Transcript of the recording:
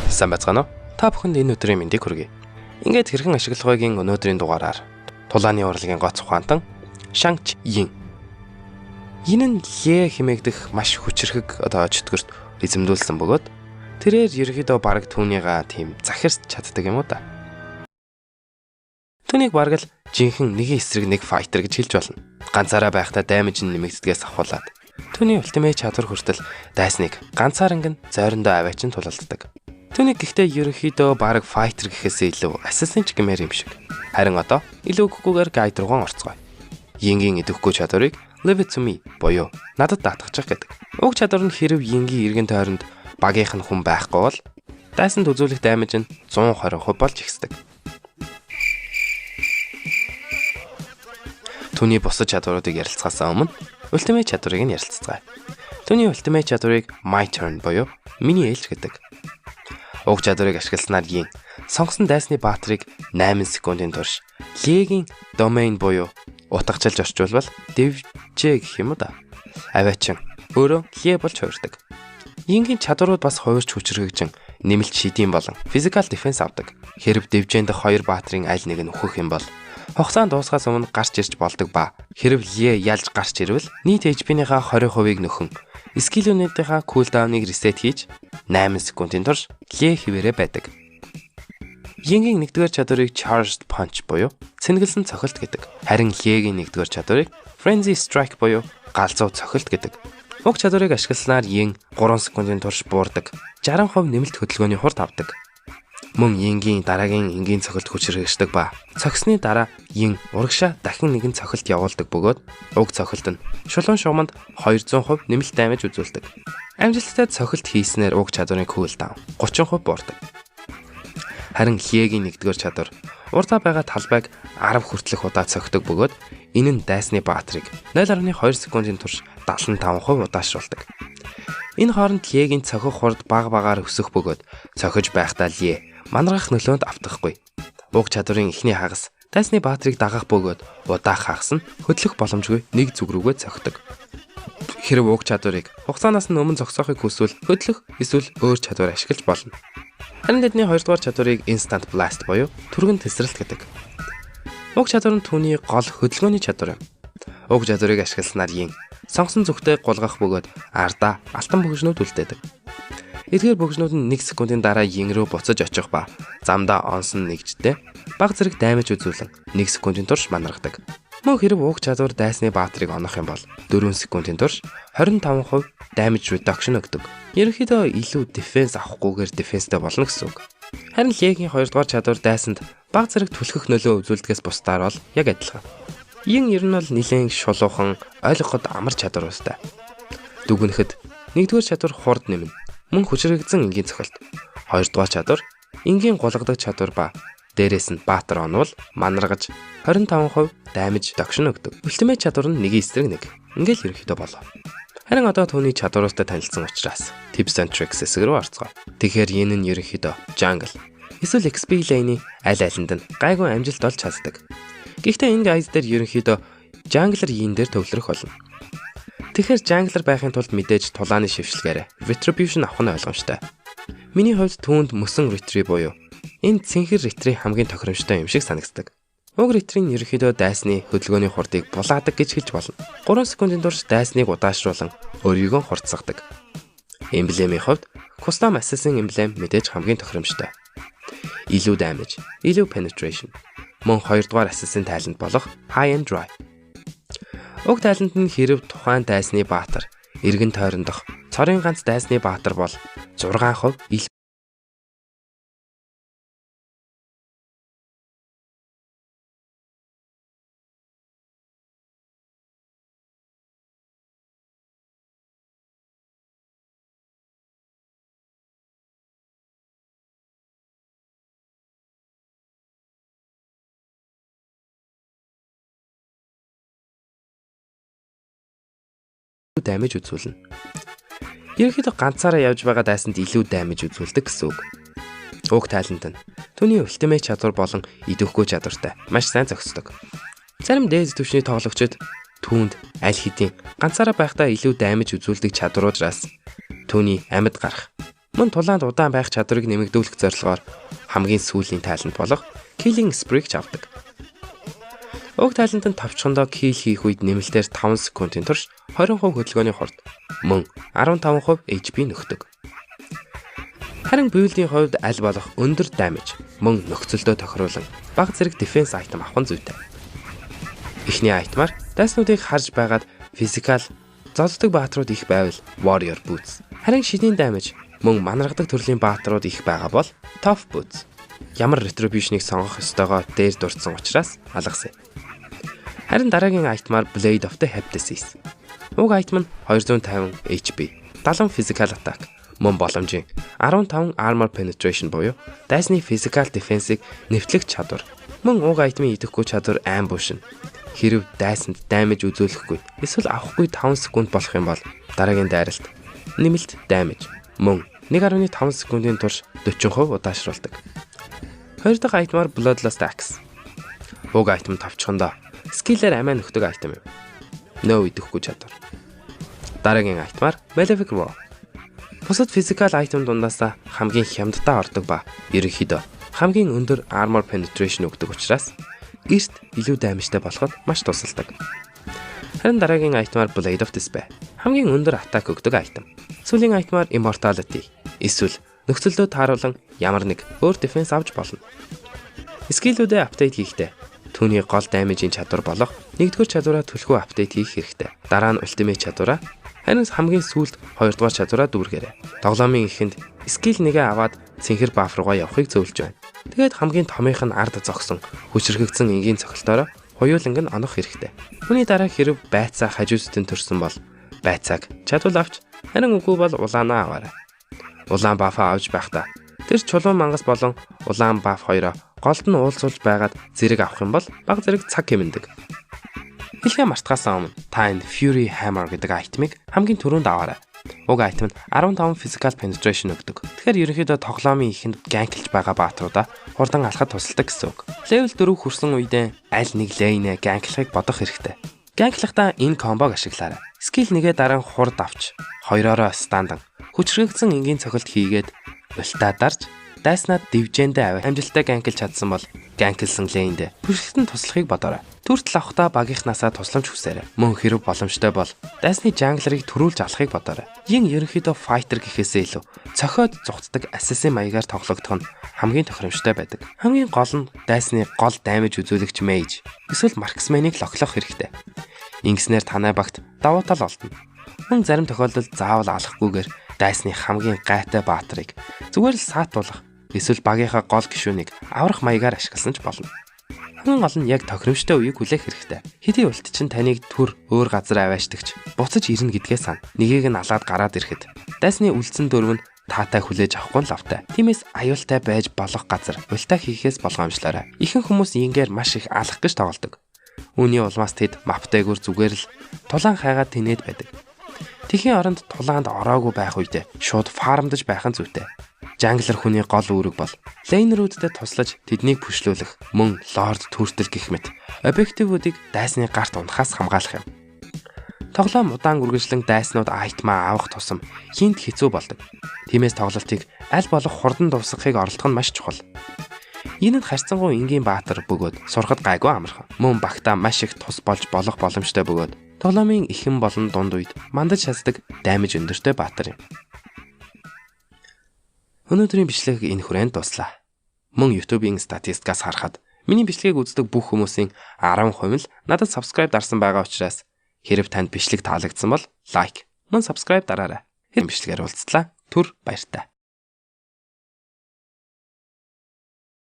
Сайн байцгаана уу? Та бүхэнд энэ өдрийн мэндийг хүргэе. Ингээд хэрхэн ашиглах вэгийн өнөөдрийн дугаараар тулааны урлагийн гоц ухаантан Шангч Йин. Энэ нь Ле хэмээгдэх маш хүчирхэг одоо чөтгөрт эзэмдүүлсэн бөгөөд тэрээр ерөнхийдөө бараг түүнийгаа тийм захирч чаддаг юм уу да. Түүнийг бараг л жинхэнэ нэгэн эсрэг нэг fighter гэж хэлж болно. Ганцаараа байхдаа damage нь нэмэгддгээс ахуулаад түүний ultimate чадвар хүртэл дайсныг ганцаарнг нь зойрондоо аваачин тулалддаг. Түүнийг гэхдээ ерөнхийдөө бараг fighter гэхээсээ илүү assassin ч гэмээр юм шиг. Харин одоо илүү үггүйгээр guide руугаан орцгоё. Йингийн идэвхгүй чадварыг leave it to me буюу надад даатгачих гэдэг. Уг чадвар нь хэрв Йингийн эргэн тойронд багийнх нь хүн байхгүй бол дайсанд үзүүлэх damage нь 120% болж ихсдэг. Түүний бусад чадваруудыг ярилцахаас өмнө ultimate чадварыг нь ярилцацгаая. Түүний ultimate чадварыг my turn буюу миний ээлж гэдэг. Уг чадварыг ашигласнаар Йин сонгосон дайсны баатрыг 8 секундын турш Легийн domain буюу утгачилж орчуулбал дэвжээ гэх юм уу да. Аваачин өөрөө Ле болж хувирдаг. Йингийн чадварууд бас хувирч хүчрхэгжин нэмэлт шидийн болон physical defense авдаг. Хэрв дэвжээнд хоёр баатрын аль нэг нь өөхөх юм бол хугацаанд дуусахаас өмнө гарч ирж болдог ба хэрв Ле ялж гарч ирвэл нийт HP-нийхаа 20%-ийг нөхөн skill үүдийнхаа cooldown ыг reset хийж 8 секундын турш Ле хിവэрэ байдаг. Йингийн нэгдүгээр чадварыг Charged Punch буюу цэнгэлсэн цохилт гэдэг. Харин Легийн нэгдүгээр чадварыг Frenzy Strike буюу галзуу цохилт гэдэг. Уг чадварыг ашигласнаар Йин 3 секундын турш буурдаг. 60% нэмэлт хөдөлгөөний хурд авдаг. Мөн Йингийн дараагийн энгийн цохилт хүчирхэгждэг ба цогсны дараа Йин урагшаа дахин нэгэн цохилт явуулдаг бөгөөд уг цохилт нь шулуун шугамд 200% нэмэлт damage үзүүлдэг. Амжилттай цохилт хийснээр уг чадварын cooldown 30% буурдаг. Харин Легийн нэгдүгээр чадвар урдаа байгаа талбайг 10 хүртэлх удаа цохидог бөгөөд энэ нь дайсны баатрыг 0.2 секундын турш 75% удаашруулдаг. Энэ хооронд Легийн цохих хурд бага багаар өсөх бөгөөд цохиж байхдаа Ле манаргах нөлөөнд автахгүй. Уг чадварын эхний хагас дайсны баатрыг дагах бөгөөд удаах хагас нь хөдлөх боломжгүй нэг зүг рүүгээ цохидог. Хэрв уг чадварыг хугацаанаас нь өмнө зогсоохыг хүсвэл хөдлөх эсвэл өөр чадвар ашиглаж болно. Харин тэдний хоёрдугаар чадварыг Instant Blast буюу түргэн тесрэлт гэдэг. Уг чадвар нь түүний гол хөдөлгөөний чадвар юм. Уг чадварыг ашигласнаар Йин сонгосон зүгтээ гулгах бөгөөд ардаа алтан бөгжнүүд үлдээдэг. Эдгээр бөгжнүүд нь 1 секундын дараа Йин рүү буцаж очих ба замдаа онсон нэгжтэй баг зэрэг damage үзүүлэн 1 секундын турш манаргадаг. Мөн хэрв уг чадвар дайсны баатрыг онох юм бол 4 секундын турш 25% damage reduction өгдөг. Ерөнхийдөө илүү defense авахгүйгээр defense тэй болно гэсэн үг. Харин Легийн 2 дугаар чадвар дайсанд баг зэрэг түлхэх нөлөө үзүүлдгээс бусдаар бол яг адилхан. Йин ер нь бол нэлээн шулуухан ойлгоход амар чадвартай. Дүгнэхэд нэгдүгээр чадвар хурд нэмнэ. Мөн хүчрэгдсэн энгийн цохилт. Хоёрдугаар чадвар энгийн гулгадаг чадвар ба дээрээс нь баатар онвол манаргаж 25% damage reduction өгдөг. Ultimate чадвар нь нэгэн эсрэг нэг. Ингээл ерөнхийдөө болоо. Харин одоо түүний чадваруудтай танилцсан учраас Tips and Tricks хэсэг рүү орцгоо. Тэгэхээр энэ нь ерөнхийдөө jungle эсвэл XP lane-ий аль алинд нь гайгүй амжилт олж чаддаг. Гэхдээ энэ guide дээр ерөнхийдөө jungler Йин дээр төвлөрөх болно. Тэгэхээр jungler байхын тулд мэдээж тулааны шившилгээрээ retribution авах нь ойлгомжтой. Миний хувьд түүнд мөсөн retri буюу энэ цэнхэр retri хамгийн тохиромжтой юм шиг санагддаг. Уг retri ийн ерөнхийдөө дайсны хөдөлгөөний хурдыг булаадаг гэж хэлж болно. 3 секундын турш дайсныг удаашруулан өөрийгөө хурдсгадаг. Эмблемийн хувьд Custom Assassin emblem мэдээж хамгийн тохиромжтой. Илүү damage, илүү penetration. Мөн 2 дугаар Assassin talent болох High and Dry. Уг talent нь хэрв тухайн дайсны баатар, эргэн тойрондох цорын ганц дайсны баатар бол 6% илүү damage үзүүлнэ. Ерөнхийдөө ганцаараа явж байгаа дайсанд илүү damage үзүүлдэг гэсэн үг. Уг talent нь түүний ultimate чадвар болон идэвхгүй чадвартай маш сайн зохицдог. Зарим дээд түвшний тоглогчид түүнд аль хэдийн ганцаараа байхдаа илүү damage үзүүлдэг чадваруудаас түүний амьд гарах Мөн тулаанд удаан байх чадварыг нэмэгдүүлэх зорилгоор хамгийн сүүлийн talent болох Killing Spree-г авдаг. Уг talent нь товчхондоо kill хийх үед нэмэлтээр 5 секундын турш 20% хөдөлгөөний хурд, мөн 15% HP нөхдөг. Харин build-ийн хувьд аль болох өндөр damage, мөн нөхцөлдөө тохируулан бага зэрэг defense item авах нь зүйтэй. Эхний item-аар дайснуудыг харж байгаад physical зоддог баатрууд их байвал Warrior Boots. Харин шидийн damage, мөн манаргадаг төрлийн баатрууд их байгаа бол Tough Boots. Ямар retribution-ыг сонгох ёстойгоо дээр дурдсан учраас алгасъя. Харин дараагийн item-аар Blade of the Heptaseas. Уг item нь 250 HP, 70 physical attack, мөн боломжийн 15 armor penetration буюу дайсны physical defense-ыг нэвтлэх чадвар. Мөн уг item-ын идэхгүй чадвар ambush нь хэрв дайсанд damage үзүүлэхгүй эсвэл авахгүй 5 секунд болох юм бол дараагийн дайралт нэмэлт damage, мөн 1.5 секундын турш 40% удаашруулдаг. Хоёр дахь item-аар Bloodlust Axe. Уг item товчхондоо skill-ээр амиа нөхдөг item юм. Нөө идэхгүй чадвар. Дараагийн item-аар Malefic Roar. Бусад physical item дундаасаа хамгийн хямдтай ордог ба ерөнхийдөө хамгийн өндөр armor penetration өгдөг учраас эрт илүү damage-тай болоход маш тусалдаг. Харин дараагийн item-аар Blade of Despair. Хамгийн өндөр attack өгдөг item. Сүүлийн item-аар Immortality. Эсвэл нөхцөлдөө тааруулан ямар нэг өөр defense авч болно. Skill-үүдээ update хийхдээ түүний гол damage-ийн чадвар болох нэгдүгээр чадвараа түлхүү update хийх хэрэгтэй. Дараа нь ultimate чадвараа, харин хамгийн сүүлд хоёрдугаар чадвараа дүүргээрэй. Тоглоомын эхэнд skill нэгэ аваад цэнхэр buff руугаа явахыг зөвлөж байна. Тэгээд хамгийн томынх нь ард зогсон хүчрхэгдсэн энгийн цохилтоороо хоёуланг нь онох хэрэгтэй. Үүний дараа хэрв байцаа хажуу зүтэн төрсөн бол байцааг чадвал авч, харин үгүй бол улаанаа аваарай. Улаан buff-аа авч байхдаа тэр чулуун мангас болон улаан buff хоёроо голд нь уулзуулж байгаад зэрэг авах юм бол баг зэрэг цаг хэмнэдэг. Хэлхээ мартахаас өмнө та энэ Fury Hammer гэдэг item-ыг хамгийн түрүүнд аваарай. Уг item нь 15 physical penetration өгдөг. Тэгэхээр ерөнхийдөө тоглоомын эхэнд gank-лж байгаа баатруудаа хурдан алхахад тусалдаг гэсэн үг. Level 4 хүрсэн үедээ аль нэг lane-ээ gank-лахыг бодох хэрэгтэй. Gank-лахдаа энэ combo-г ашиглаарай. Skill нэгэ дараа хурд авч, хоёроороо stun-дан хүчрхэгдсэн энгийн цохилт хийгээд ult-аа дарж дайснаа дивжээндээ аваа амжилттай gank-лж чадсан бол gank-лсэн lane-дээ push-лэхэд нь туслахыг бодоорой. Turtle авахдаа багийнхнаасаа тусламж хүсээрэй. Мөн хэрэг боломжтой бол дайсны jungler-ыг түрүүлж алахыг бодоорой. Йин ерөнхийдөө fighter гэхээсээ илүү цохиод зугтдаг assassin маягаар тоглогдох нь хамгийн тохиромжтой байдаг. Хамгийн гол нь дайсны гол damage үзүүлэгч mage эсвэл marksman-ыг lock-лох хэрэгтэй. Ингэснээр танай багт давуу тал олдоно. Мөн зарим тохиолдолд заавал алахгүйгээр дайсны хамгийн гайтай баатрыг зүгээр л саатуулах эсвэл багийнхаа гол гишүүнийг аврах маягаар ашигласан ч болно. Хамгийн гол нь яг тохиромжтой үеийг хүлээх хэрэгтэй. Хэдий ult чинь таныг түр өөр газар аваачдагч буцаж ирнэ гэдгээ сан. Нэгийг нь алаад гараад ирэхэд дайсны үлдсэн дөрөв нь таатай хүлээж авахгүй нь лавтай. Тиймээс аюултай байж болох газар ult-аа хийхээс болгоомжлоорой. Ихэнх хүмүүс ингээр маш их алах гэж тоглодог. Үүний улмаас тэд map дээгүүр зүгээр л тулаан хайгаад тэнээд байдаг. Тэхийн оронд тулаанд ороогүй байх үедээ шууд farm-даж байх нь зүйтэй. Jungler хүний гол үүрэг бол laner-үүдтэй туслаж тэднийг push-лүүлэх, мөн lord, turtle гэх мэт objective-үүдийг дайсны гарт унахаас хамгаалах юм. Тоглоом удаан үргэлжлэн дайснууд item-аа авах тусам хинт хэцүү болдог. Тиймээс тоглолтыг аль болох хурдан дуусгахыг оролдох нь маш чухал. Энэ нь харьцангуй энгийн баатар бөгөөд сурахад гайгүй амархан. Мөн багтаа маш их тус болж болох боломжтой бөгөөд тоглоомын эхэн болон дунд үед мандаж шаздаг damage өндөртэй баатар юм. Өнөөдрийн бичлэг энэ хүрээнд дууслаа. Мөн YouTube-ийн статистикаас харахад миний бичлэгийг үздэг бүх хүмүүсийн 10% л надад subscribe дарсан байгаа учраас хэрв танд бичлэг таалагдсан бол like, мөн subscribe дараарай. Хэн бичлэгээр уулзлаа. Түр баяртай.